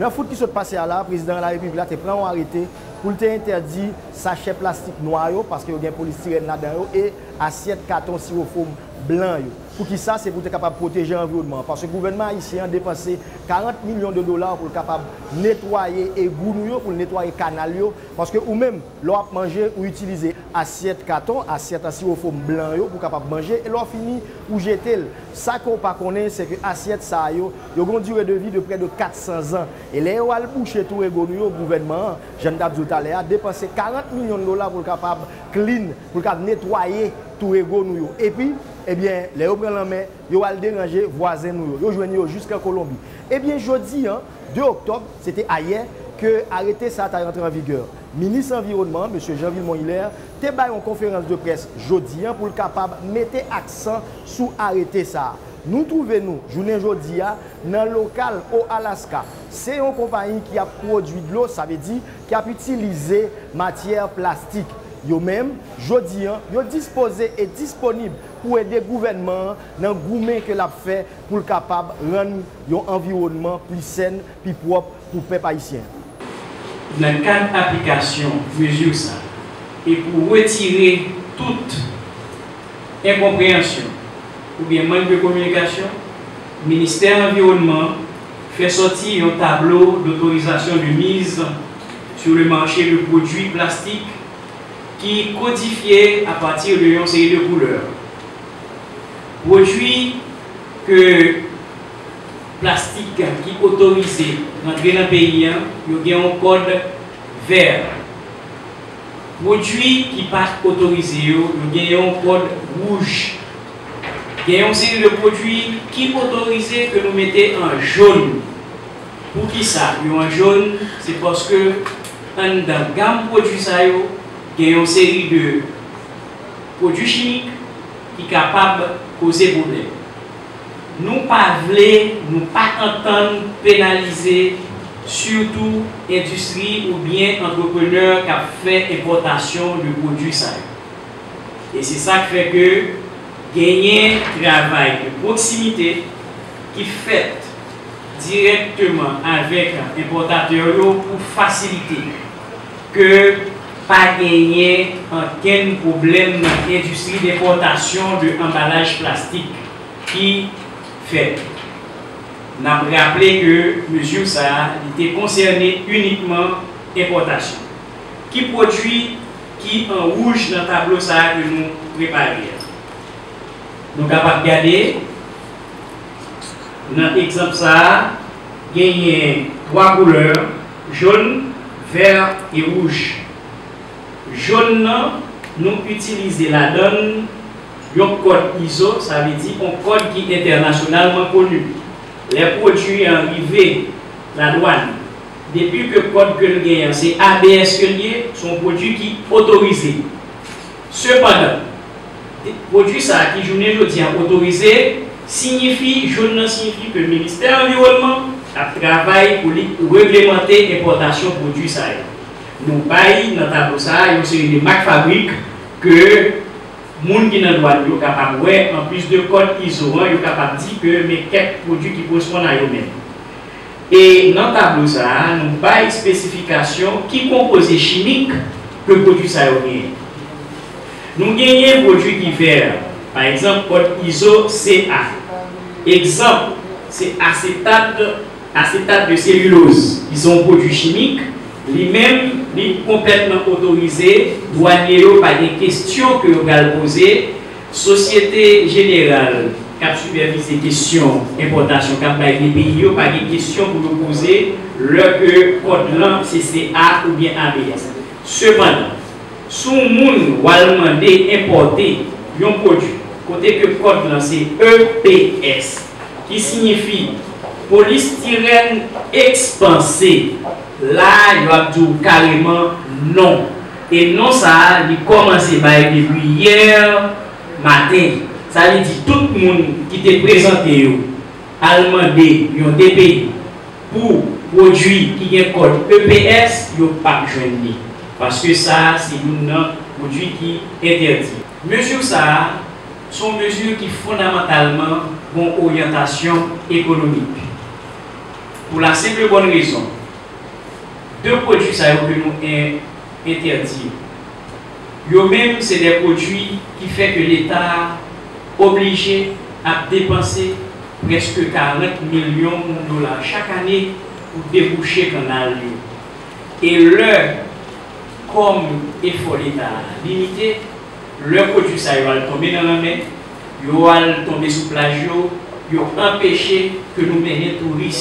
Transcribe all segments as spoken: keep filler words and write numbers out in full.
Nan fout ki sot pase a la, prezidan larepiblik la te pran yon arete pou l te entèdi sachè plastik nwa yo, paske yo gen polistirèn ladan yo, e asyèt katon siwofòm blan yo. Poukisa? Se pou te kapab pwoteje anviwònman an, paske gouvènman ayisyen an depanse karant milyon de dola pou l kapab netwaye egou nou yo, pou l netwaye kanal yo, paske ou menm, lè w ap manje, ou itilize asyèt katon, asyèt an siwofòm blan yo pou w kapab manje, e lè w fini, ou jete l. Sa ke w pa konnen, se ke asyèt sa yo, yo gen yon dire de vi de prè de kat san zan. E lè yo al bouche tou ego nou yo, gouvènman an, jan n t ap di w talè a, depanse karant milyon dola pou l kapab clean, pou l kapab netwaye tou ego nou yo. Epi, ebyen, lè yo pran lanmè, yo al deranje vwazen nou yo. Yo jwenn yo jiskan Kolonbi. Ebyen, jodi a, de oktòb, se te ayè ke arete sa a ta rantre an vigè. Minis anviwònman an, mesye Jean Vilmont Hilaire, te bay yon konferans de près jodi a pou l kapab mete aksan sou arete sa a. Nou twouve nou, jounen jodi a, nan lokal o Alaska. Se yon konpayi ki ap pwodui dlo, sa vle di ki ap itilize matyè plastik. Yo menm, jodi a, yo dispoze e disponib pou ede gouvènman an nan goumen ke l ap fè pou l kapab rann yon anviwònman pli sèn, pi pwòp pou pèp ayisyen an. Nan kad aplikasyon mezi sa a, e pou retire tout enkonpreyansyon oubyen mank de kominikasyon, Ministè Anviwònman fè sòti yon tablo d'otorizasyon de mise sur le marché de produits plastiques ki kodifye apati de yon seri de koulè. Pwodui ke plastik ki otorize rantre nan peyi a, yo gen yon kòd vè. Pwodui ki pa otorize yo, yo gen yon kòd wouj. Gen yon seri de pwodui ki otorize ke nou mete an jòn. Poukisa yo an jòn? Se paske anndan gam pwodui sa yo, gen yon seri de pwodui chimik ki kapab koze pwoblèm. Nou pa vle, nou pa antann penalize sitou endistri oubyen antreprenè k ap fè enpòtasyon de pwodui sa yo. E se sa k fè ke genyen travay de pwoksimite ki fèt dirèkteman avèk enpòtatè yo pou fasilite ke pa genyen okenn pwoblèm nan endistri de enpòtasyon de anbalaj plastik ki fèt. N ap raple ke mezi sa a, li te konsène inikman enpòtasyon. Ki pwodui ki an wouj nan tablo sa a ke nou prepare a? Nou kapab gade, nan egzanp sa a, genyen twa koulè, jòn, vè e wouj. Jòn nan, nou itilize ladan l yon kòd izo, sa vle di yon kòd ki entènasyonalman koni. Lè pwodui an rive ladwàn, depi ke kòd ke l genyen an se A B S ke l ye, se yon pwodui ki otorize. Sepandan, pwodui sa a ki jounen jodi a otorize, siyifi, jòn nan siyifi ke Ministè Anviwònman ap travay pou li reglemante enpòtasyon pwodui sa yo. Nou bay nan tablo sa a yon seri de mak fabrik ke moun ki nan dwàn yo kapab wè, anplis de kòd izo an, yo kapab di ke men kèk pwodui ki koresponn a yo menm. E nan tablo sa a, nou bay espesifikasyon ki konpoze chimik ke pwodui sa yo genyen. Nou genyen pwodui ki vè, pa egzanp, kòd izo C A. Egzanp, se asetat, asetat de seliloz, ki se yon pwodui chimik, li menm, li konplètman otorize, dwanye yo pa gen kesyon ke yo pral poze, Sosyete jeneral k ap sipèvize kesyon enpòtasyon k ap bay de peyi yo pa gen kesyon pou yo poze lè ke kòd lan se C A oubyen A B S. Sepandan, si yon moun w al mande enpòte yon pwodui kote ke kòd lan se E P S, ki siyifi polistirèn ekspanse, la a, yo ap di w kareman non. E non sa a, li kòmanse bay depi yè maten. Sa vle di tout moun ki te prezante yo al mande yon D P I pou pwodui ki gen kòd E P S, yo p ap jwenn li. Paske sa a se youn nan pwodui ki entèdi. Mezi sa a, se yon mezi ki fondamantalman gen yon oryantasyon ekonomik. Pou la senp e bòn rezon, de pwodui sa yo ke nou en- entèdi yo, yo menm se de pwodui ki fè ke Leta oblije ap depanse prèske karant milyon dola chak ane pou debouche kannal yo. E lè kòm efò Leta a limite, lè pwodui sa yo al tonbe nan lanmè, yo al tonbe sou plaj yo, yo anpeche ke nou mennen touris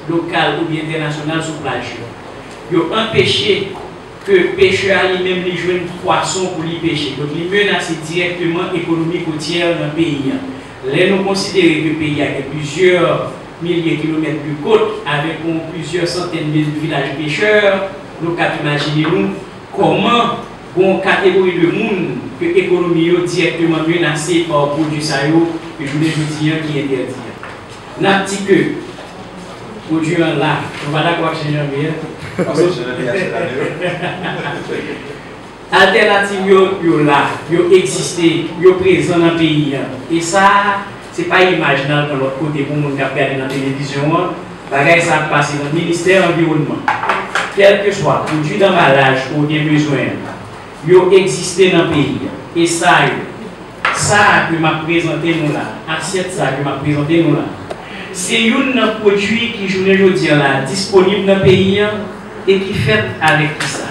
lokal oubyen entènasyonal sou plaj yo. Yo anpeche ke pechè a li menm li jwenn pwason pou li peche. Donk, li menase dirèkteman ekonomi kotyè nan peyi a. Lè nou konsidere ke peyi a gen plizyè milye kilomèt de kot avèk yon plizyè santèn de vilaj pechè, nou kab imajine nou kòman gon kategori de moun ke ekonomi yo dirèkteman menase pa pwodui sa yo ke jounen jodi a ki entèdi a. N ap di ke pwodui an la, nou pa dakò ak Jean Janvier? Paske Jean Janvier achete avè yo. Altènativ yo, yo la, yo egziste, yo prezan nan peyi a. E sa, se pa imaj n al pran lòt kote pou moun k ap gade nan televizyon an. Bagay sa ap pase nan ministè anviwònman. Kèlkeswa pwodui danbalaj ke w gen bezwen an, yo egziste nan peyi a. E sa yo, sa a ke m ap prezante nou la, asyèt sa a ke m ap prezante nou la, se youn nan pwodui ki jounen jodi a la disponib nan peyi a e ki fèt avèk kisa?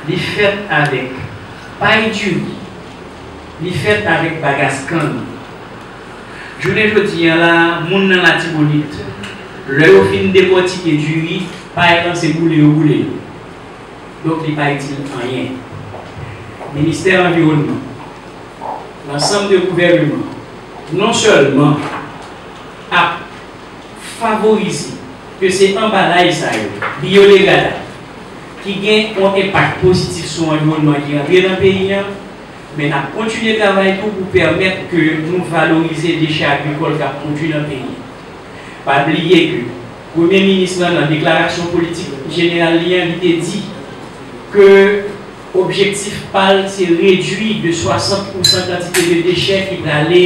Li fèt avèk pay diri, li fèt avèk bagas kann. Jounen jodi a la, moun nan Latibonit, lè yo fin depòtike diri, pay lan se boule yo boule l. Donk, li pa itil anyen. Ministè anviwònman, lansanm de gouvèneman, non sèlman ap favorize ke se anbalaj sa yo, byodegradab, ki gen yon enpak pozitif sou anviwònman ki rantre nan peyi a, men n ap kontinye travay tou pou pèmèt ke nou valorize dechè agrikòl k ap pwodui nan peyi a. Pa bliye ke Premye Minis lan, nan deklarasyon politik jeneral li an, li te di ke objektif pa l se redui de swasant pousan kantite de dechè ki prale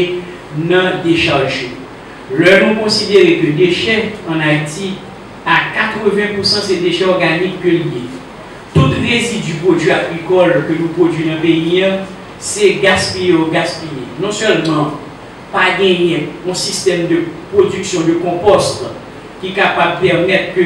nan dechaj yo. Lè nou konsidere ke dechè ann Ayiti, a katreven pousan se dechè òganik ke l ye. Tout rezidi pwodui agrikòl ke nou pwodui nan peyi a, se gaspiye yo gaspiye. Non sèlman pa genyen yon sistèm de pwodiksyon de konpòs ki kapab pèmèt ke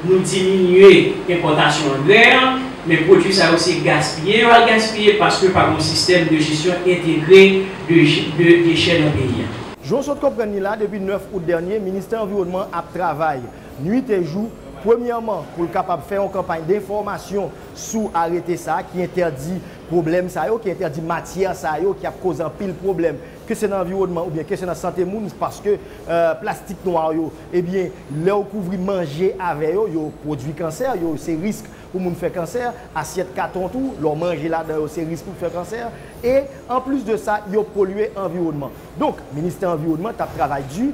nou diminye enpòtasyon angrè an, men pwodui sa yo se gaspiye yo al gaspiye paske pa gen yon sistèm de jesyon entegre de, de dechè nan peyi a. Jan w sot konprann li la, depi nèf out dènye, Ministè Anviwònman ap travay nuit e jou, premyèman, pou l kapab fè yon kanpay denfòmasyon sou arete sa a ki entèdi pwoblèm sa yo, ki entèdi matyè sa yo ki ap koze anpil pwoblèm, ke se nan anviwònman oubyen ke se nan sante moun, paske, euh, plastik nwa yo, ebyen, lè w kouvri manje avè yo, yo pwodui kansè, yo se risk pou moun fè kansè, asyèt katon tou, lè w manje ladan yo, se risk pou fè kansè, e anplis de sa, yo polye anviwònman. Donk, Ministè Anviwònman t ap travay di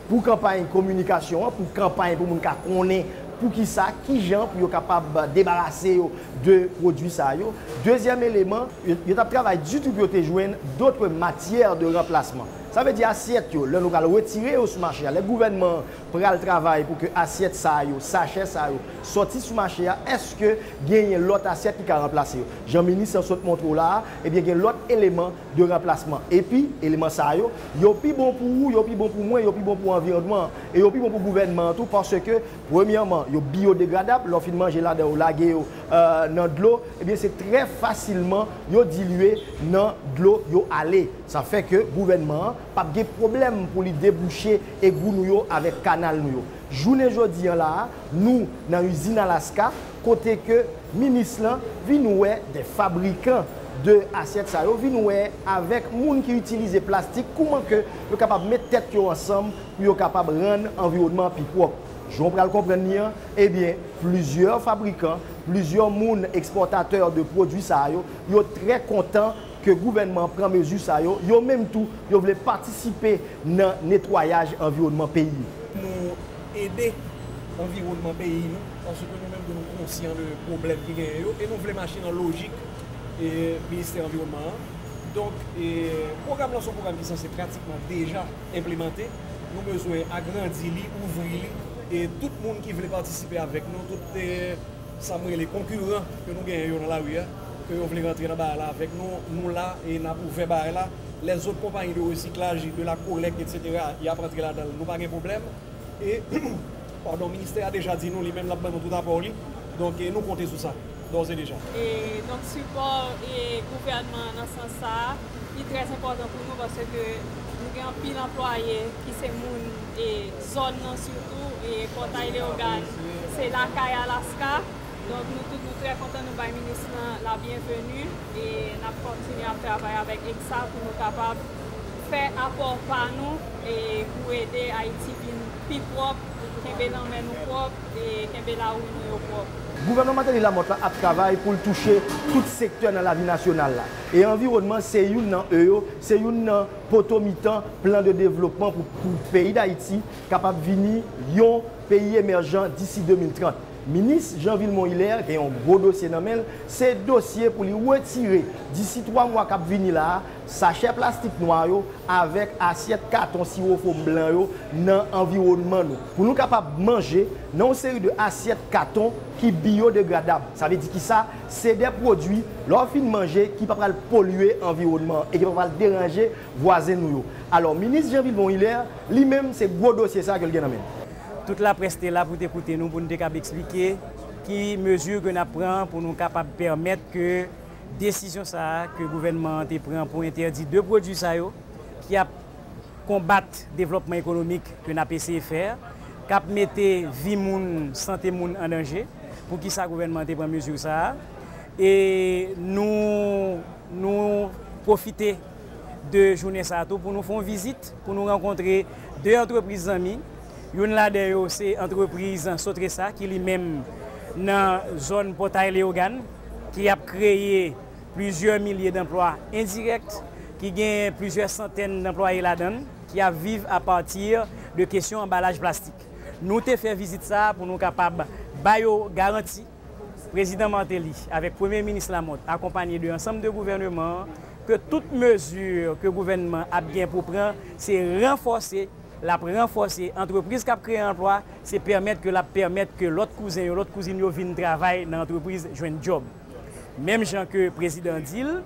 pou kanpay kominikasyon an, pou kanpay pou moun ka konnen poukisa, kijan pou yo kapab debarase yo de pwodui sa yo. Dezyèm eleman, yo, yo t ap travay di tou pou yo te jwenn d'autres matières de remplacement. Sa vle di asyèt yo, lè nou pral retire yo sou mache a, lè gouvènman an pral travay pou ke asyèt sa yo, sachè sa yo, sòti sou mache a, èske genyen lòt asyèt ki ka ranplase yo? Jan minis lan sot montre w la a, ebyen gen lòt eleman de ranplasman. Epi, eleman sa yo, yo pi bon pou ou, yo pi bon pou mwen, yo pi bon pou anviwònman an, e yo pi bon pou gouvènman an tou, paske, premyèman, yo byodegradab, lè w fin manje ladan yo, lage yo, euh, nan dlo, ebyen, se trè fasilman yo dilye nan dlo, yo ale. Sa fè ke gouvènman an p ap gen pwoblèm pou li debouche egou nou yo avèk kanal nou yo. Jounen jodi an la a, nou nan izin Alaska, kote ke minis lan vin wè de fabrikan de asyèt sa yo, vin wè avèk moun ki itilize plastik, kouman ke yo kapab met tèt yo ansanm pou yo kapab rann anviwònman an pi pwòp. Jan w pral konprann li an, ebyen, plizyè fabrikan, plizyè moun ekspòtatè de pwodui sa yo, yo trè kontan ke gouvènman an pran mezi sa yo, yo menm tou, yo vle patisipe nan netwayaj anviwònman peyi yo. Nou ede anviwònman peyi nou, paske nou menm tou nou konsyan de pwoblèm ki genyen yo, e nou vle mache nan lojik, e, ministè anviwònman an. Donk, e, pwogram lan se yon pwogram ki sanse pratikman deja enplimante. Nou bezwen agrandi li, ouvri li, E tout moun ki vle patisipe avèk nou, tout, e, sa m rele konkiran ke nou genyen yo nan lari a, ke yo vle rantre nan bagay la avèk nou, nou la e n ap ouvè bagay la. Lèzòt konpayi de resiklaj, de la collecte, etsetera, y ap rantre ladan l, nou pa gen pwoblèm. E, padon, ministè a deja di nou, li menm l ap ban nou tout apò li. Donk, e, nou konte sou sa, d'ores et déjà. E, donk, sipò, e, gouvènman an nan sans sa a, li trè enpòtan pou nou paske nou gen anpil anplwaye ki se moun, e, zòn nan sitou, e Pòtay Leyogàn, se lakay Alaska. Donk, nou tout, nou trè kontan nou bay minis lan la byenveni e n ap kontinye ap travay avèk ECSA pou nou kapab fè apò pa nou e pou ede Ayiti vin pi pwòp, kenbe lanmè nou pwòp e kenbe lari nou yo pwòp. Gouvènman Martelly Lamothe la ap travay pou l touche tout sektè nan lavi nasyonal la. E anviwònman se youn nan E yo, se youn nan poto mitan plan de devlopman pou, pou peyi Dayiti kapab vini yon peyi emèjan disi de mil trant. Minis Jean Vilmont Hilaire gen yon gwo dosye nan men l, se dosye pou li retire disi twa mwa k ap vini la a, sachè plastik nwa yo avèk asyèt katon siwofwom blan yo nan anviwònman nou. Pou nou kapab manje nan yon seri de asyèt katon ki byodegradab. Sa vle di kisa? Se de pwodui, lè w fin manje, ki pa pral polye anviwònman an e ki pa pral deranje vwazen nou yo. Alò, minis Jean Vilmont Hilaire, li menm, se gwo dosye sa a ke l gen nan men l. Tout laprès te la pou te koute nou, pou nou te kab eksplike ki mezi ke n ap pran pou nou kapab pèmèt ke desizyon sa a ke gouvènman an te pran pou entèdi de pwodui sa yo, ki ap konbat devlòpman ekonomik ke n ap eseye fè, k ap mete vi moun, sante moun an danje. Poukisa gouvènman an te pran mezi sa a? E nou, nou pwofite de jounen sa a tou pou nou fè yon vizit, pou nou rankontre de antrepriz zanmi. Youn ladan yo se antrepriz Sotresa ki li menm nan zòn Pòtay Leyogàn, ki ap kreye plizyè milye danplwa endirèk, ki gen plizyè santèn danplwaye ladan l, ki ap viv apati de kesyon anbalaj plastik. Nou te fè vizit sa a pou nou kapab ba yo garanti, Prezidan Martelly avèk Premye Minis Lamothe, akonpanye de ansanm de gouvèneman an, ke tout mezi ke gouvènman ap gen pou pran, se ranfòse, l ap ranfòse antrepriz k ap kreye anplwa, se pèmèt ke l ap pèmèt ke lòt kouzen yo, lòt kouzin yo vin travay nan antrepriz, jwenn djòb. Menm jan ke prezidan an di l,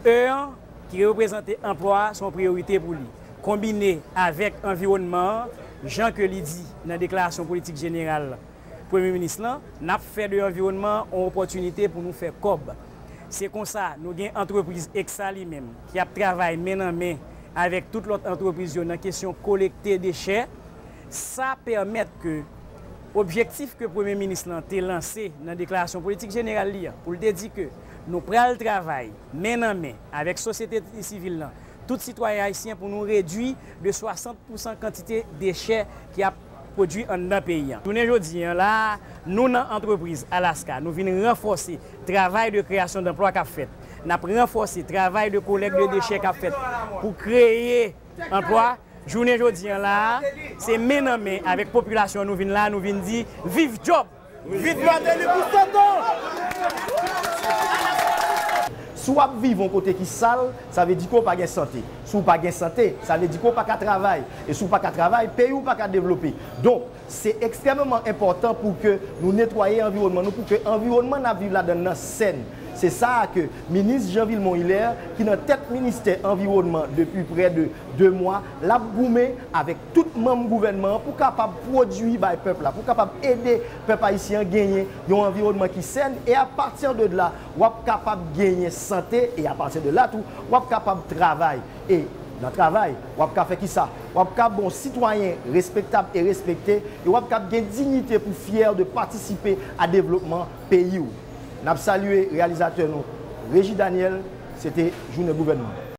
E an ki reprezante anplwa a se yon priyorite pou li, konbine avèk anviwònman an, jan ke li di nan deklarasyon politik jeneral Premye Minis lan, n ap fè de anviwònman an yon opòtinite pou nou fè kòb. Se konsa, nou gen antrepriz ECSA li menm, ki ap travay men nan men avèk tout lòt antrepriz yo nan kesyon kolekte dechè. Sa pèmèt ke objektif ke Premye Minis lan te lanse nan deklarasyon politik jeneral li an, pou l te di ke nou pral travay men nan men avèk sosyete sivil lan, tout sitwayen ayisyen, pou nou redui de swasant pousan kantite dechè ki ap pwodui anndan peyi an. Jounen jodi an la a, nou nan antrepriz Alaska, nou vin ranfòse travay de kreyasyon danplwa k ap fèt. N ap ranfòse travay de kolèk de dechè k ap fèt pou kreye anplwa. Jounen jodi an la a, se men nan men avèk popilasyon an nou vin la, nou vin di, viv djòb! Viv Martelly pou sèt an! Si w ap viv yon kote ki sal, sa vle di ke w pa gen sante. Si w pa gen sante, sa vle di ke w pa ka travay. E si w pa ka travay, peyi w pa ka devlope. Donk, se ekstrèmeman enpòtan pou ke nou netwaye anviwònman nou, pou ke anviwònman n ap viv ladan l nan sèn. Se sa a ke minis Jean Vilmont Hilaire, ki nan tèt ministè anviwònman depi prè de de mwa, l ap goumen avèk tout manm gouvènman an pou kapab pwodui bay pèp la, pou kapab ede pèp ayisyen an genyen yon anviwònman ki sèn, e apati de la, w ap kapab genyen sante, e apati de la tou, w ap kapab travay. E nan travay, w ap ka fè kisa? W ap ka bon sitwayen respektab e respekte, e w ap ka gen diyite pou fyè de patisipe a devlopman peyi w. N ap salye reyalizatè nou, Reji Daniel, se te jounen gouvènman.